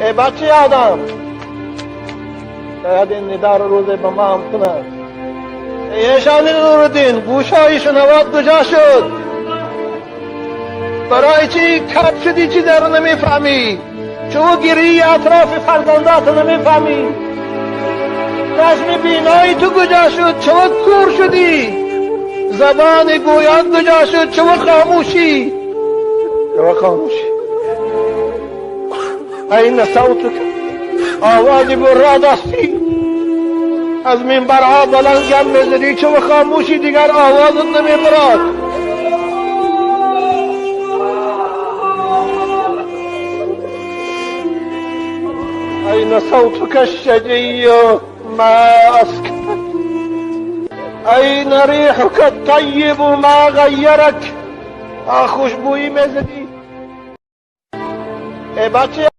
Эй бачаи Одам, шояд ин нида ро рӯзе ба мо ҳам кунад. Эй эшони Нуриддин, гӯшҳои шунавот куҷо шуд? Барои чӣ кар шудӣ, чизаро намефаҳмӣ? Чӯ гирии атрофи фарзандатро намефаҳмӣ? Чашми бинои ту куҷо шуд? Чӯ кӯр шудӣ? Забони гӯён куҷо шуд? Чӯ хомӯшӣ? Чӯ хомӯшӣ? Айна савтука, овози бурро дастӣ, аз минбарҳо баланд гап мезадӣ, чӯ хомӯшӣ? Дигар овозат намебарад. أين صوتك الشجي ما أسكتك؟ أين ريحك الطيب ما غيرك؟ خوشبویی میزدی. ای بچه.